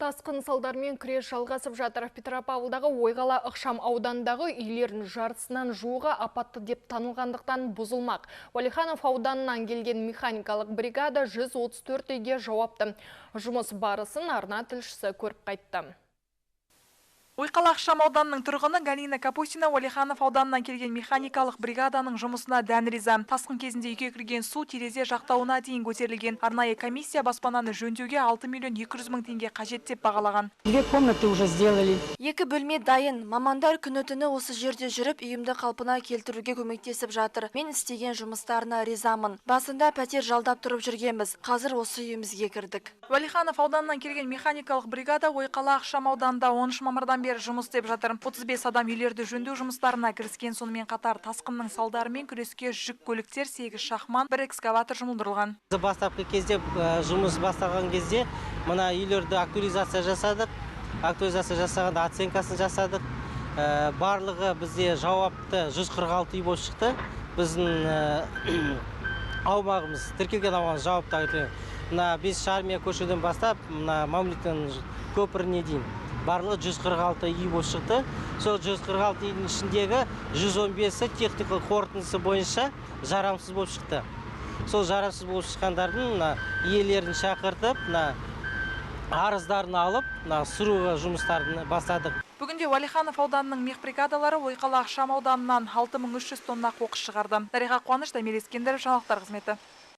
Тасқын салдарымен күрес жалғасып жатыр. Петропавлдағы Ойқала ықшам ауданындағы үйлердің жартысынан жуығы апатты деп танылғандықтан бұзылмақ. Уәлиханов ауданынан келген механикалық бригада 134 үйге жауапты. Жұмыс барысын арна тілшісі көріп қайтты. Ойқала ықшам ауданының тұрғыны Галина Капустина Уәлиханов ауданынан келген механикалық бригаданың жұмысына дән риза. Тасқын кезінде үйге кірген су терезе жақтауына дейін көтерілген. Арнайы комиссия баспананы жөндеуге 6 миллион 200 мың теңге қажет деп бағалаған. Две комнаты уже сделали. Екі бөлме дайын. Мамандар күні-түні осы жерде жүріп, үйімді қалпына келтіруге көмектесіп жатыр. Мен істеген жұмыстарына ризамын. Басында пәтер жалдап тұрып жүргенбіз. Қазір осы үйімізге кірдік. Уәлиханов ауданынан келген механикалық бригада Ойқала ықшам ауданында 13 мамырдан бері жұмыс істеп жатыр. 35 адам үйлерді жөндеу жұмыстарына кіріскен. Сонымен қатар тасқынның салдарымен күреске жүк көліктер, 8 шахман, 1 экскаватор жұмылдырылған. Бастапқы кезде, жұмыс басталған кезде мына үйлерді актуализация жасадық. Актуализация жасағанда оценкасын жасадық. Барлығы бізде жауапты 146 үй болып шықты. Біздің аумағымыз, тіркелген аумағымыз жауапты. Мына 5 армия көшеден бастап, мына Мамлюктің көпіріне дейін барлығы 146 үй болып шықты. Сол 146 үйдің ішіндегі 115-і техникалық қорытындысы бойынша жарамсыз болып шықты. Сол жарамсыз болып шыққандардың мына иелерін шақыртып, мына арыздарын алып, мына сүру жұмыстарын бастадық. Бүгінде Уәлиханов ауданының мехбригадалары Ойқала ықшам ауданынан 6300 тонна қоқыс шығарды. Дариға Қуаныш, Дамир Ескендіров, жаңалықтар қызметі.